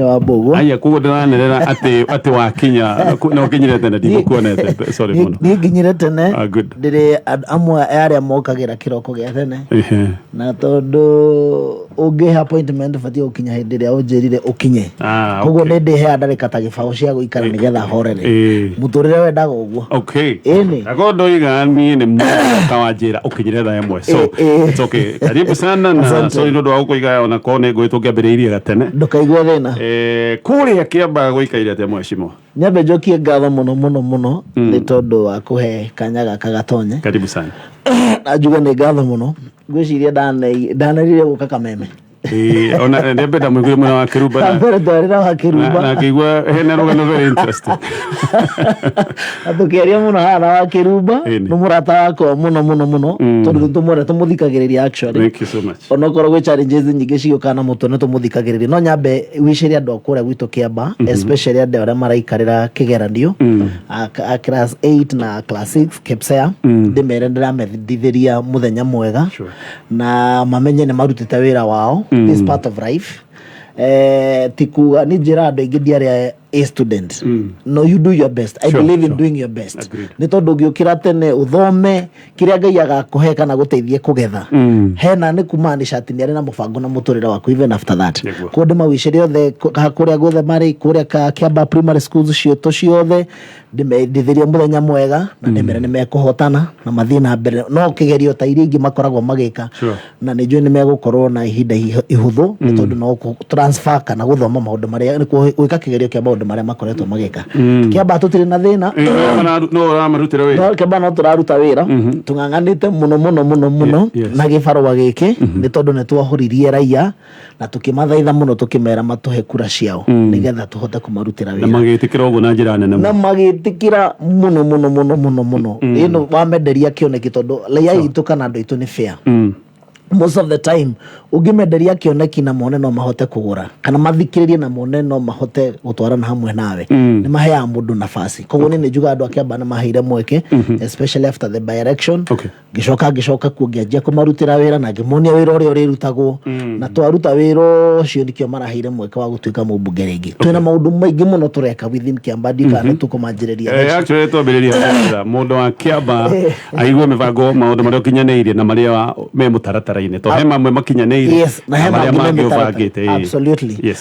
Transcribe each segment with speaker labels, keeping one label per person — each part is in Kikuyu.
Speaker 1: Mũthenya wa mbũguo.
Speaker 2: Aya, koguo ndĩranerera atĩ wakinya na ũkinyire tene, ndigũkuonete, sorry mũno.
Speaker 1: Niĩ nginyire tene.
Speaker 2: Ah, good.
Speaker 1: Ndĩrĩ amwe arĩa mokagĩra kĩroko gĩa tene. Na tondũ ũngĩhe appointment, batiĩ gũkinya hĩndĩ ĩrĩa ũnjĩrire ũkinye. Koguo nĩ ndĩheaga ndagĩka ta 0 cia gũikara nĩgetha horere. Mũtũrĩre wendaga ũguo. Ĩni.
Speaker 2: Nakorwo ndoiga niĩ nĩ mũndũ wanjĩra ũkinyire thaa 1, so it's okay. Karibu sana na
Speaker 1: Asante.
Speaker 2: sorry nĩ ũndũ wa gũkũiga, ona korwo nĩ ngũĩ tũngĩambĩrĩirie gatene.
Speaker 1: Ndũkaigue thĩna.
Speaker 2: Kũrĩa Kĩambaga gũikaire atĩa, mheshimiwa?
Speaker 1: Nyambe njokie ngatho mũno mũno mũno nĩ tondũ wa kũhe kanya gaka gatonye.
Speaker 2: Karibu sana.
Speaker 1: Na njuge nĩ ngatho mũno. Ngwĩciria ndanerire gũka Kameme.
Speaker 2: Ona ndembe ndamũiguire mwena wa Kĩrumba na
Speaker 1: mbere twarĩra wa Kĩrumba.
Speaker 2: Na ngĩigua hena rũgano very interesting.
Speaker 1: Na tũkĩaria mũno haha na wa Kĩrumba. Nĩ mũrata wakwa mũno mũno mũno, tondũ nĩ tũmwenda, tũmũthikagĩrĩria actually.
Speaker 2: Thank you so much.
Speaker 1: Onokorwo gwĩ challenges nyingĩ cigĩũkaga na mũtwe, nĩ tũmũthikagĩrĩria. No nyambe wicĩre andũ a kũrĩa gwitũ Kĩamba, especially andũ arĩa maraikarĩra kĩgeranio a class 8 na class 6 KPSEA, ndĩmere ndĩramendithĩria mũthenya mwega. Na mamenye nĩ marutĩte wĩra wao. This part of life, ti kuga nĩ njĩra andũ aingĩ ndiarĩ a student. No, you do your best. I believe in doing your best. Nĩ tondũ ũngĩũkĩra tene ũthome, kĩrĩa Ngai agakũhe kana gũteithie kũgetha hena nĩ kumaanisha atĩ nĩ arĩ na mũbango na mũtũrĩre waku even after that. Koguo ndĩmawicĩre othe kũrĩa guothe marĩ kũrĩa Kĩamba primary schools ciitũ ciothe, ndĩmendithĩrie mũthenya mwega na ndĩmere nĩ mekũhotana na mathiĩ na mbere no kĩgerio ta iria ingĩ makoragwo magĩka. Na nĩ njũĩ nĩ megũkorwo na ihinda ihũthũ, nĩ tondũ no transfer kana gũthoma maũndũ marĩa nĩ gwĩka kĩgerio kĩa maũndũ marĩa makoretwo magĩka. Kĩamba tũtirĩ na thĩna.
Speaker 2: No ũramarutĩra wĩra.
Speaker 1: No Kĩamba no tũraruta wĩra, tũng'ang'anĩte mũno mũno mũno mũno na gĩbarũa gĩkĩ, nĩ tondũ nĩ twahũririe raia na tũkĩmathaitha mũno, tũkĩmera matũhe kura ciao nĩgetha tũhote kũmarutĩra
Speaker 2: na
Speaker 1: wĩra.
Speaker 2: Magĩtĩkĩra ũguo na njĩra nene
Speaker 1: na
Speaker 2: mũno.
Speaker 1: Magĩtĩkĩra mũno mũno mũno mũno mũno. Ĩno wamenderia kĩoneki, tondũ raia itũ kana andũ aitũ nĩ fair. Most of the time ũngĩmenderia kĩoneki na mone no mahote kũgũra kana mathikĩrĩrie na mone no mahote gũtwarana hamwe nawe, nĩ maheaga mũndũ nafasi. Koguo niĩ nĩ njugaga andũ a Kĩamba nĩ maheire mweke, especially after the by election. Ngĩcoka kuo, ngĩanjia kũmarutĩra wĩra na ngĩmonia wĩra ũrĩa ũrĩrutagwo, na twaruta wĩra ũcio nĩkĩo maraheire mweke wa gũtuĩka mũmbunge rĩngĩ. Twĩna maũndũ maingĩ mũno tũreka within Kĩamba, ndikana nĩ tũkũmanjĩrĩria.
Speaker 2: Actually twambĩrĩria kwanza mũndũ wa Kĩamba aigue mĩbango, maũndũ marĩa ũkinyanĩirie na marĩa me mũtaratara-inĩ, to he mamwe makinyanĩire
Speaker 1: na he
Speaker 2: marĩa
Speaker 1: mangĩ me
Speaker 2: mangĩ
Speaker 1: mĩtaratara.
Speaker 2: ũbangĩte.
Speaker 1: Absolutely.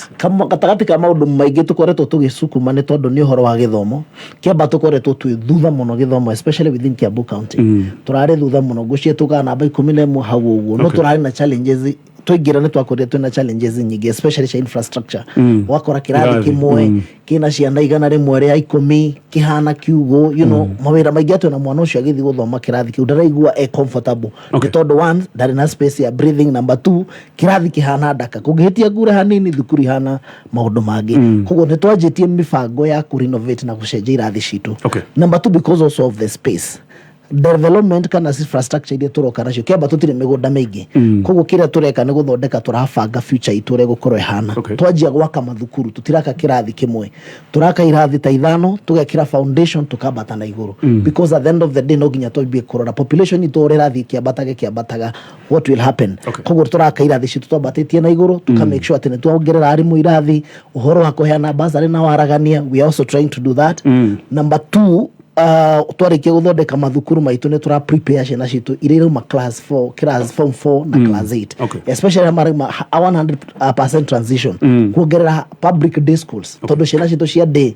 Speaker 1: Gatagatĩ ka maũndũ maingĩ tũkoretwo tũgĩcukuma, nĩ tondũ nĩ ũhoro wa gĩthomo. Kĩamba tũkoretwo twĩ thutha mũno gĩthomo, especially within Kiambu County. Tũrarĩ thutha mũno, ngũcia tũkaga namba 11 hau ũguo, no tũrarĩ na challenges. Twaingĩra nĩ twakorire twĩna challenges nyingĩ, especially cia infrastructure. Ũgakora kĩrathi
Speaker 2: Kĩrathi,
Speaker 1: kĩmwe kĩna ciana 110 kĩhana kiugũ, mawĩra maingĩ atĩ ona mwana ũcio agĩthiĩ gũthoma kĩrathi kĩu ndaraigua e comfortable, nĩ tondũ one, ndarĩ na space ya breathing; number two, kĩrathi kĩhana ndaka, kũngĩhĩtia ngure hanini thukuru ihana maũndũ mangĩ. Koguo nĩ twanjĩtie mĩbango ya kũ-renovate na gũcenjia irathi citũ. Number two, because also of the space development kana infrastructure iria tũroka nacio, Kĩamba tũtirĩ mĩgũnda mĩingĩ. Koguo kĩrĩa tũreka nĩ gũthondeka, tũrabanga future itũ ũrĩa ĩgũkorwo ĩhana. Twanjia gwaka mathukuru, tũtiraka kĩrathi kĩmwe, tũraka irathi ta ithano, tũgekĩra foundation, tũkambata na igũrũ, because at the end of the day no nginya twambie kũrora population itũ ũrĩa ĩrathiĩ ĩkĩambataga ĩkĩambataga, what will happen. Koguo tũraka irathi citũ twambatĩtie na igũrũ, tuka make sure atĩ nĩ tuongerera arimũ irathi. Ũhoro wa kũheana bursary na waragania, we are also trying to do that. Number two, twarĩkia gũthondeka mathukuru maitũ, nĩ tũra prepare ciana citũ iria irauma class 4, class form 4 na class 8, especially arĩa marauma a 100% transition, kuongerera public day schools, tondũ ciana citũ cia day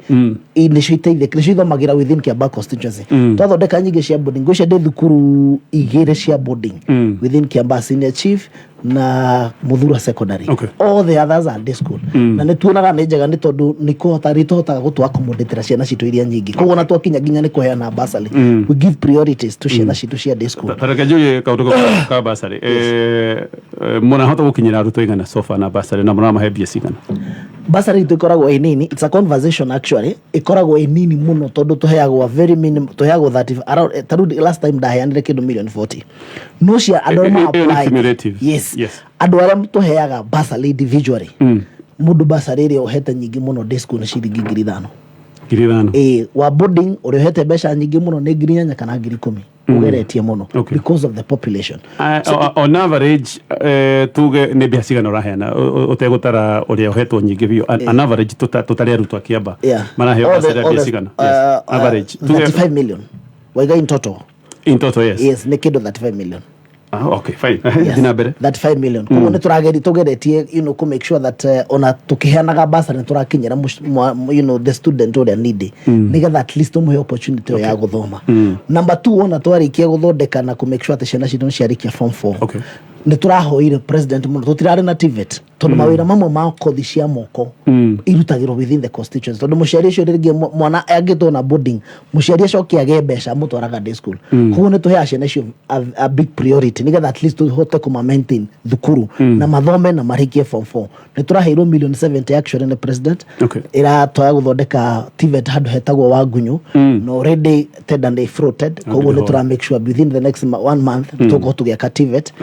Speaker 1: nĩcio iteithĩ, nĩcio ithomagĩra within Kiambaa constituency. Twathondeka nyingĩ cia boarding, ngwĩciria ndĩ thukuru igĩrĩ cia boarding within Kiambaa, Senior Chief na Muthura Secondary. All the others are day school, na nĩ tuonaga nĩ njega, nĩ tondũ nĩ kũhota nĩ tũhotaga gũtũ accommodate ciana citũ iria nyingĩ. Koguo na twakinya nginya nĩ kũheana bursary, we give priorities to ciana citũ cia day school.
Speaker 2: Ta reke njũrie kaũndũ ka bursary. Mũrahota gũkinyĩra arutwo igana so far na bursary, na mũramahe mbia cigana?
Speaker 1: Bursary itũ ĩkoragwo ĩ nini. It's a conversation actually. Ĩkoragwo ĩ nini mũno, tondũ tũheagwo a very minimum, tũheagwo 30 around, ta rĩu last time ndaheanire kĩndũ million 40, no cia andũ arĩa
Speaker 2: Ĩyo nĩ
Speaker 1: ma-apply.
Speaker 2: Cumulative.
Speaker 1: Yes. Andũ arĩa tũheaga bursary individually, mũndũ bursary ĩrĩa ũhete nyingĩ mũno day school nĩ ciringi 5,000.
Speaker 2: 5,000.
Speaker 1: Ĩ wa boarding ũrĩa ũhete mbeca nyingĩ mũno nĩ 8,000 kana 10,000, ũgeretie mũno because of the population.
Speaker 2: On average, tuge nĩ mbia cigana ũraheana ũtegũtara ũrĩa ũhetwo nyingĩ biũ? On average, tũtarĩ arutwo a Kĩamba maraheo bursary ya mbia cigana? Yes. Average. Tuge
Speaker 1: 35 million waiga in total.
Speaker 2: In total, yes.
Speaker 1: Yes, nĩ kĩndũ 35 million.
Speaker 2: Ah, okay, fine.
Speaker 1: Yes.
Speaker 2: Thiĩ na mbere.
Speaker 1: 35 million. Koguo nĩ tũrageri tũgeretie kũ make sure that ona tũkĩheanaga bursary nĩ tũrakinyĩra the student ũrĩa needy, nĩgetha at least tũmũhe opportunity ĩyo ya gũthoma. Number two, ona twarĩkia gũthondeka na kũ make sure atĩ ciana citũ nĩ ciarĩkia form 4, nĩ tũrahoire president mũno. Tũtirarĩ na TVET tondũ mawĩra mamwe ma kothi cia moko irutagĩrwo within the constituency, tondũ mũciari ũcio rĩngĩ mwana angĩtwo na boarding, mũciari acoke agĩe mbeca amũtwaraga day school. Koguo nĩ tũheaga ciana icio a big priority nĩgetha at least tũhote kũma maintain thukuru na mathome na marĩkie form 4. Nĩ tũraheirwo million 70 actually nĩ president ĩratwaya gũthondeka TVET handũ hetagwo Wangunyu, na already tender nĩ floated. Koguo nĩ tũra make sure within the next one month tũgũkorwo tũgĩaka TVET.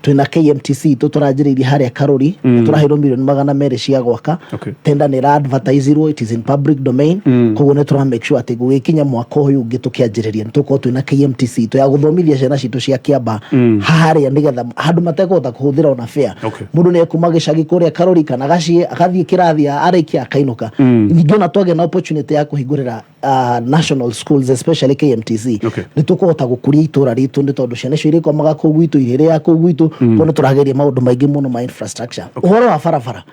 Speaker 1: Twĩna KMTC tũ tũranjĩrĩirie harĩa Karori, nĩ tũraheirwo milioni 200 cia gwaka. Tender nĩ ĩra advertisirwo, it is in public domain. Koguo nĩ tũra make sure atĩ gũgĩkinya mwaka ũyũ ũngĩ tũkĩanjĩrĩria nĩ tũgũkorwo twĩna KMTC tũ ya gũthomithia ciana citũ cia Kĩamba harĩa, nĩgetha handũ matekũhota kũhũthĩra ona fare. Mũndũ nĩ ekuma gĩcagi kũrĩa Karori kana Gaciĩ agathiĩ kĩrathi, arĩkia akainũka. Ningĩ ona twagĩa na opportunity ya kũhingũrĩra national schools, especially KMTC, nĩ tũkũhota gũkũria itũra ritũ, nĩ tondũ ciana icio irĩkomaga kũu gwitũ, irĩrĩaga kũu gwitũ. Koguo nĩ tũrageria maũndũ maingĩ mũno ma infrastructure. Ũhoro wa barabara,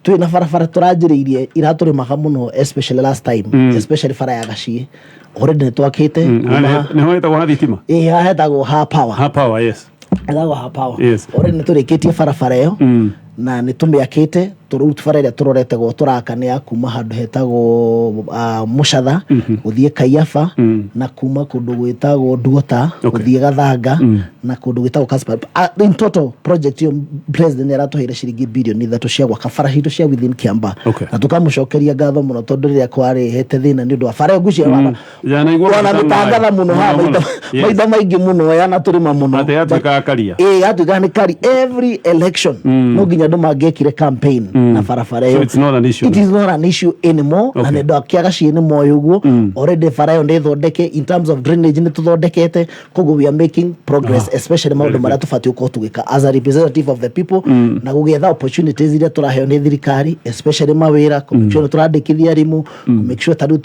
Speaker 1: twĩ na barabara tũranjĩrĩirie iratũrĩmaga mũno, especially last time, especially bara ya Gaciĩ. Already nĩ twakĩte
Speaker 2: Nĩho hetagwo ha thitima?
Speaker 1: Ĩ, haha hetagwo ha power.
Speaker 2: Ha power, yes.
Speaker 1: Hetagwo ha power. Already nĩ tũrĩkĩtie barabara ĩyo na nĩ tũmĩakĩte. Rĩu bara ĩrĩa tũrorete gwo tũraka nĩ ya kuma handũ hetagwo Mũcatha gũthiĩ Kaiaba, na kuma kũndũ gwĩtagwo Nduota gũthiĩ Gathanga na kũndũ gwĩtagwo Kaspa. In total, project ĩyo president nĩ aratũheire ciringi birioni 3 cia gwaka bara citũ cia within Kiamba. Na tũkamũcokeria ngatho mũno, tondũ rĩrĩa kwarehete thĩna nĩ ũndũ wa bara ĩyo ngwĩciria
Speaker 2: Yanaigua
Speaker 1: wana
Speaker 2: maita
Speaker 1: mĩtangatha mũno haha
Speaker 2: Mũno,
Speaker 1: maita
Speaker 2: mũno. Yes.
Speaker 1: maita maingĩ mũno yanatũrĩma mũno.
Speaker 2: Atĩ yatuĩkaga karia.
Speaker 1: Ĩ, yatuĩkaga nĩ kari every election, no nginya andũ mangĩekire campaign na barabara
Speaker 2: So
Speaker 1: ĩyo.
Speaker 2: it's not an issue
Speaker 1: It
Speaker 2: now.
Speaker 1: is not an issue anymore. Na nĩ andũ a Kĩagaciĩ nĩ moĩ ũguo. Already bara ĩyo nĩ thondeke, in terms of drainage nĩ tũthondekete. Koguo we are making progress, especially maũndũ
Speaker 2: Very
Speaker 1: marĩa tũbatiĩ gũkorwo tũgĩka as a representative of the people na gũgĩetha opportunities iria tũraheo nĩ thirikari, especially mawĩra, kũ make sure nĩ tũrandĩkithia arimũ, kũ make sure ta rĩu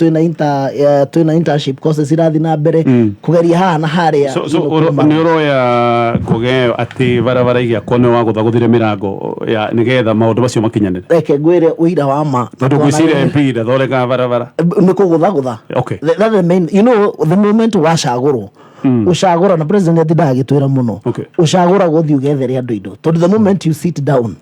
Speaker 1: twĩna internship courses irathiĩ na mbere, kũgeria haha na harĩa.
Speaker 2: So nĩ ũroya ngũgeo atĩ barabara igĩakwo nĩ wagũthagũthire mĩrango ya nĩgetha maũndũ macio makinyanĩre?
Speaker 1: Reke ngwĩre ũira wa ma.
Speaker 2: Tondũ ngwĩciria MP ndathondekaga barabara.
Speaker 1: Nĩ kũgũthagũtha. That's the main, the moment wacagũrwo, ũcagũra na president atindaga agĩtwĩra mũno, ũcagũragwo ũthiĩ ũgethere andũ indo, tondũ the moment you sit down,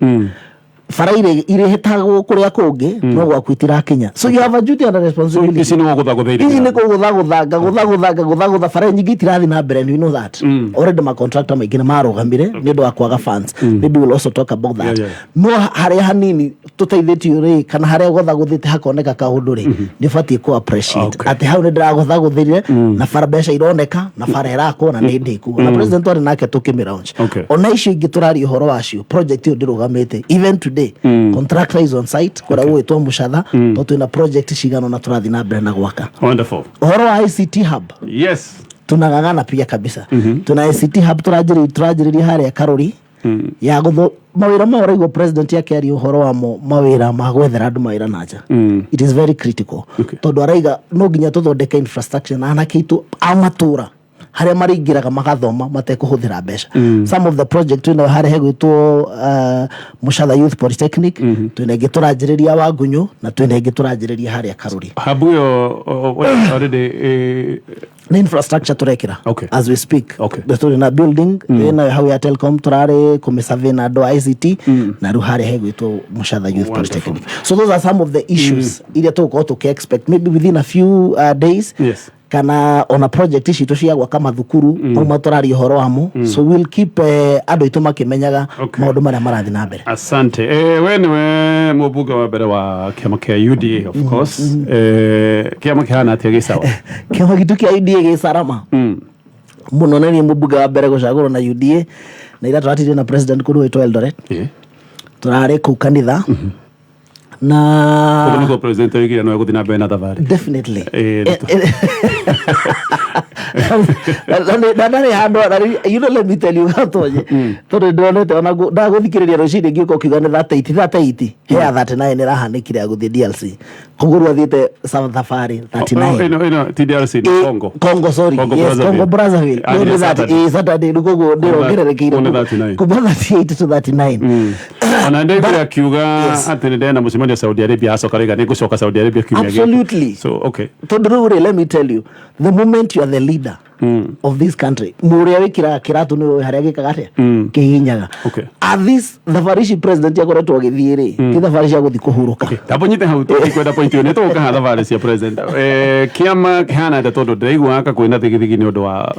Speaker 1: bara irĩhĩtagwo kũrĩa kũngĩ no gwaku itirakinya. So you have a duty and a responsibility.
Speaker 2: Ici nĩ wagũthagũthĩire
Speaker 1: Ici nĩ
Speaker 2: mĩrango.
Speaker 1: Kũgũthagũtha, ngagũthagũtha, ngagũthagũtha. Bara nyingĩ itirathiĩ na mbere and you know that already macontractor maingĩ nĩ marũgamire nĩ ũndũ wa kwaga funds. Maybe we'll also talk about that. No harĩa hanini tũteithĩtio rĩ, kana harĩa gũthagũthĩte hakoneka kaũndũ rĩ, nĩ ũbatiĩ kũ appreciate atĩ hau nĩ ndĩragũthagũthĩire na bara mbeca ironeka na bara ĩrakwo na nĩ ndĩku na president twarĩ nake tũkĩmĩ launch. Ona icio ingĩ tũraria ũhoro wacio, project ĩyo ndĩrũgamĩte. Even today contractor is on site kũrĩa gũgwĩtwo Mũcatha, tondũ twĩna project cigana na tũrathiĩ na mbere na gwaka. Ũhoro wa ICT hub, tunang'ang'ana pia kabisa. Tuna ICT hub tũranjĩrĩria harĩa Karori ya gũtho mawĩra mau ũraigua president akĩaria ũhoro wamo, mawĩra ma gwethera andũ mawĩra na nja. It is very critical, tondũ araiga no nginya tũthondeke infrastructure na anake aitũ a matũra harĩa marĩingĩraga magathoma matekũhũthĩra mbeca. Some of the project twĩnayo harĩa hegwĩtwo Mũcatha Youth Polytechnic, twĩna ĩngĩ tũranjĩrĩria Wangunyũ, na twĩna ĩngĩ tũranjĩrĩria harĩa Karuri.
Speaker 2: Hub ĩyo already
Speaker 1: Nĩ infrastructure tũrekĩra as we speak. Tũrĩ na building ĩnayo hau ya Telcom, tũrarĩ kũmĩsurvey na andũ a ICT, na rĩu harĩa hegwĩtwo Mũcatha Youth Polytechnic. So those are some of the issues iria tũgũkorwo tũkĩ expect maybe within a few days, kana ona project ici cia gwaka mathukuru mau tũraria ũhoro wamo. So we'll keep andũ aitũ makĩmenyaga maũndũ marĩa marathiĩ na mbere.
Speaker 2: Asante. We niwe mũmbunge wa mbere wa kĩama kĩa UDA, of course. Kĩama kĩhana atĩa, gĩ sawa?
Speaker 1: Kĩama gitũ kĩa UDA gĩ salama mũno. Nĩ niĩ mũmbunge wa mbere gũcagũrwo na UDA, na ira tũratirie na president kũndũ gwĩtwo Eldoret. Tũrarĩ kũu kanitha. Na
Speaker 2: Koguo nĩguo president oigire no egũthiĩ na mbere na thabarĩ.
Speaker 1: Definitely.
Speaker 2: Na
Speaker 1: ndarĩ handũ let me tell you, Gatonye, tondũ ndĩronete ona ndagũthikĩrĩria rũcinĩ ngĩũka ũkiuga nĩ 38 38 he ya 39 ĩrahanĩkire ya gũthiĩ DRC, koguo rĩu athiĩte thabarĩ 39.
Speaker 2: Ĩno ti DRC, nĩ Congo.
Speaker 1: Congo, sorry.
Speaker 2: Congo
Speaker 1: Yes.
Speaker 2: Brazzaville.
Speaker 1: Congo Brazzaville.
Speaker 2: Athire
Speaker 1: Rĩu nĩ
Speaker 2: Saturday.
Speaker 1: Saturday rĩu, koguo ndĩrongererekeire
Speaker 2: Kuma 39.
Speaker 1: Kuma 38 to 39.
Speaker 2: Ona ndaiguire akiuga atĩ nĩ ndena mũcemanio Saudi Arabia, acoka rĩga nĩ ngũcoka Saudi Arabia kiumia gĩkĩ.
Speaker 1: Absolutely.
Speaker 2: So okay.
Speaker 1: Tondũ rĩu rĩ, let me tell you, the moment you are the leader of this country, mũrĩa wĩkĩraga kĩratũ nĩ harĩa gĩkaga atĩa kĩhinyaga. At this thabarĩ ici president akoretwo agĩthiĩ rĩ, ti thabarĩ cia gũthiĩ kũhurũka.
Speaker 2: Tambo nyite hau, tũtikwenda point ĩyo, nĩ tũgũka ha thabarĩ cia president. Kĩama kĩhana atĩa? Tondũ ndĩraigua aka kwĩna thigithigi nĩ ũndũ wa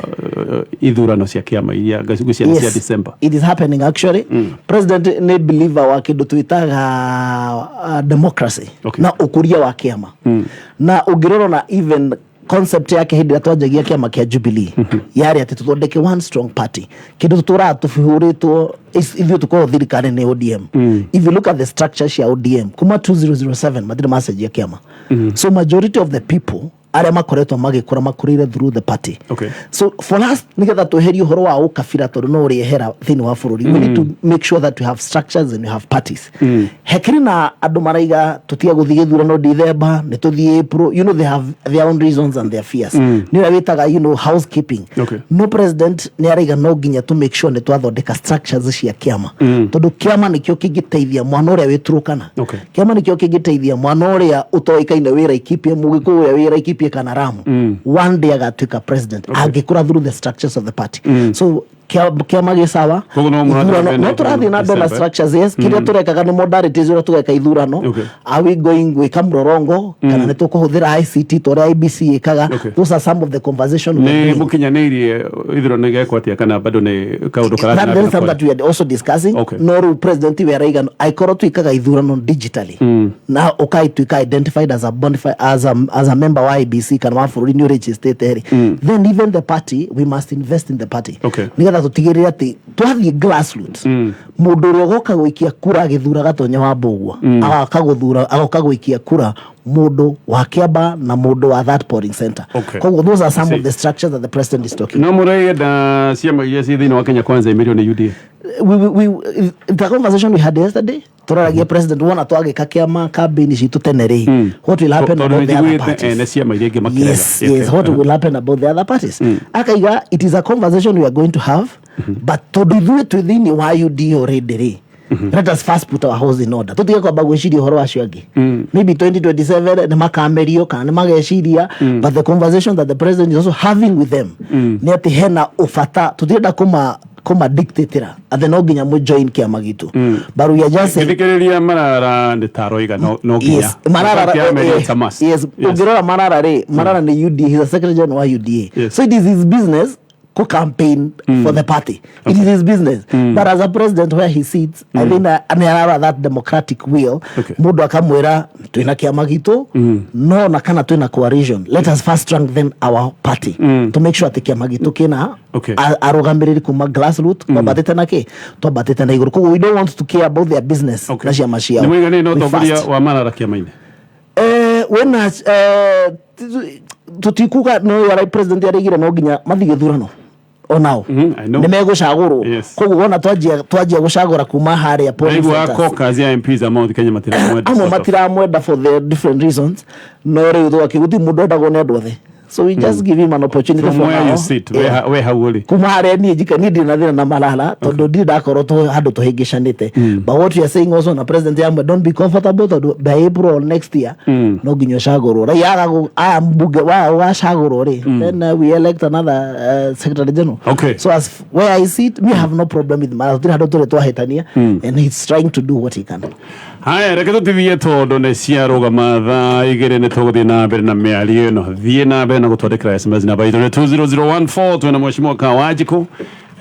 Speaker 2: ithurano cia kĩama iria ngwĩciria nĩ cia December.
Speaker 1: It is happening actually. President nĩ believer wa kĩndũ twĩtaga democracy na ũkũria wa kĩama, na ũngĩrora na even concept yake hĩndĩ ĩrĩa twanjagia kĩama kĩa Jubilee yarĩ atĩ tũthondeke one strong party. Kĩndũ tũtũraga tũhũrĩtwo ithuĩ tũkorwo thirikari nĩ ODM. If you look at the structure cia ODM kuma 2007, matirĩ macenjia kĩama, so majority of the people arĩa makoretwo magĩkũra makũrĩire through the party. So for us, nigetha tweherie ũhoro wa ũkabira, tondũ no ũrĩehera thĩinĩ wa bũrũri, we need to make sure that we have structures and we have parties. Hekĩrĩ na andũ maraiga tũtige gũthiĩ gĩthurano December, nĩ tũthiĩ April. They have their own reasons and their fears. Nĩ ũrĩa wĩtaga housekeeping. No president nĩ araiga no nginya to make sure nĩ twathondeka structures cia kĩama, tondũ kĩama nĩkĩo kĩngĩteithia mwana ũrĩa wĩ Turukana, kĩama nĩkĩo kĩngĩteithia mwana ũrĩa ũtoĩkaine wĩ Laikipia, mũgĩkũyũ ũrĩa wĩ Laikipia kana Ramu, one day agatuĩka president angĩkũra through the structures of the party. So kĩama gĩ sawa.
Speaker 2: Koguo no mũrathiĩ na
Speaker 1: Ithurano-
Speaker 2: mbere na
Speaker 1: no tũrathiĩ na mbere na
Speaker 2: December.
Speaker 1: structures, yes. Kĩrĩa tũrekaga nĩ modalities ũrĩa tũgeka ithurano. Are we going gwĩka mũrorongo kana nĩ tũkũhũthĩra ICT ta ũrĩa IEBC ĩkaga? Those are some of the conversation we are
Speaker 2: Nĩ
Speaker 1: doing.
Speaker 2: mũkinyanĩirie ithurano igekwo atĩa, kana bado nĩ kaũndũ karathiĩ
Speaker 1: That
Speaker 2: na
Speaker 1: is
Speaker 2: mbere na
Speaker 1: something that we are also discussing. No rĩu president we araiga aikorwo twĩkaga ithurano digitally na ũkaituĩka identified as a bonafide, as a member wa IEBC kana wa bũrũri nĩ ũregistrĩte rĩ, then even the party, we must invest in the party nĩgetha tũtigĩrĩre atĩ twathiĩ grassroots, mũndũ ũrĩa ũgoka gũikia kura agĩthura Gatonye wa Mbũgua, agoka gũthura, agoka gũikia kura mũndũ wa Kĩamba na mũndũ wa that polling center. Koguo those are some of the structures that the president is talking.
Speaker 2: No mũrenda ciama iria ciĩ thĩinĩ wa Kenya Kwanza imerio nĩ UDA?
Speaker 1: We the conversation we had yesterday, turaragia president wona twagĩka kĩama campaign citũ tene rĩ, what will happen
Speaker 2: Tondũ
Speaker 1: about the other
Speaker 2: nĩnjiguĩte
Speaker 1: parties?
Speaker 2: ene ciama iria ingĩ makĩrega.
Speaker 1: Yes, what will happen about the other parties? Akaiga it is a conversation we are going to have, but tondũ ithuĩ twĩ thĩinĩ wa UDA already rĩ, let us first put our house in order, tũtige kwamba gwĩciria ũhoro wacio angĩ. Maybe 2027 nĩ makamerio kana nĩ mageciria, but the conversation that the president is also having with them nĩ atĩ hena ũbata, tũtirenda kũma dictatĩra atĩ no nginya mũ join kĩama gitũ, but we are just saying
Speaker 2: Ngĩthikĩrĩria Marara nĩ taroiga no nginya.
Speaker 1: Yes, Marara.
Speaker 2: Kĩamerio, it's a must.
Speaker 1: Yes, ũngĩrora Marara rĩ, Marara nĩ UDA, he's a secretary general wa UDA. So it is his business co campaign for the party. It is his business, but as a president where he sits, I think nĩ ararora that democratic will. Mũndũ akamwĩra twĩna kĩama gitũ, no na kana twĩna coalition, let us first strengthen our party to make sure atĩ kĩama gitũ kĩna arũgamĩrĩri kuma grassroot, twambatĩte na kĩ, twambatĩte na igũrũ. Koguo we don't want to care about their business na ciama ciao.
Speaker 2: Nĩ mũiganĩire na
Speaker 1: We
Speaker 2: ũtongoria
Speaker 1: fast.
Speaker 2: wa Marara kĩama-inĩ?
Speaker 1: Wena tutikuga no yara president araigire no nginya mathiĩ gĩthurano onao.
Speaker 2: I know.
Speaker 1: Nĩ megũcagũrwo. Koguo wona twanjia gũcagũra kuma harĩa polling
Speaker 2: Naigua
Speaker 1: centers.
Speaker 2: caucus ya MPs a Mount Kenya matiramwenda.
Speaker 1: Amwe
Speaker 2: Sort of.
Speaker 1: matiramwenda for the different reasons, no rĩu twakĩguti mũndũ endagwo nĩ andũ othe, so we just give him an opportunity
Speaker 2: From
Speaker 1: for
Speaker 2: where
Speaker 1: now.
Speaker 2: you sit, we hau ũrĩ.
Speaker 1: Kuma harĩa niĩ njika, niĩ ndirĩ na thĩna na Malala tondũ ndirĩ ndakorwo handũ tũhĩngĩcanĩte, but what we are saying also na president yamwe, don't be comfortable, tondũ by April next year no nginya ũcagũrwo. Raiya aya mbunge waya ũgacagũrwo rĩ, then we elect another secretary general. So as where I sit, we have no problem with Malala. Tũtirĩ handũ tũrĩ twahĩtania, and he's trying to do what he can.
Speaker 2: Haya, reke tũtithie tondũ nĩ ciarũgama thaa 2. Nĩ tũgũthiĩ na mbere na mĩario ĩno. Thiĩ na mbere na gũtwandĩkĩra SMS, namba itũ nĩ 20014. Twĩna Mheshimiwa Kawanjikũ.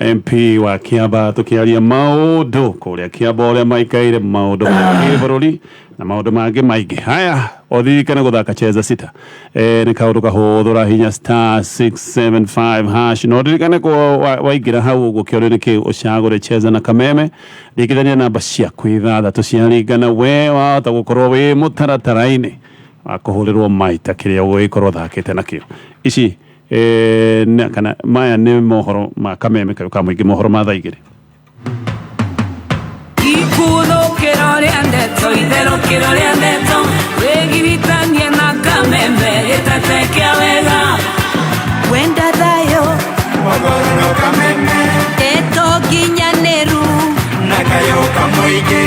Speaker 2: MP wa Kiamba, tukiaria maundu kuria Kiamba uria maikaire, maundu ma kĩbũrũri na maundu mangĩ maingĩ. Haya, ũririkane gũthaka Cheza Sita, nĩ kaũndũ kahũthũ, hinya *675#, na ũririkane ko waingĩra hau ũguo kĩũria nĩ kĩ ũcagũre Cheza na Kameme, ringithania namba ciaku ithathatũ ciaringana, we wahota gũkorwo wĩ mũtaratara-inĩ wa kũhũrĩrwo maita kĩrĩa ũgũgĩkorwo ũthakĩte nakĩo. Ici kana maya nĩ mohoro ma Kameme kayũ ka mũingĩ, mohoro ma thaa 2.
Speaker 3: Ikuthũkĩro rĩa ndeto, itherũkĩro rĩa ndeto, wĩgiritanie na Kameme, gĩtete kĩa wega.
Speaker 4: Wenda thayũ, ndeto nginyanĩru,
Speaker 5: na kayũ kamũingĩ.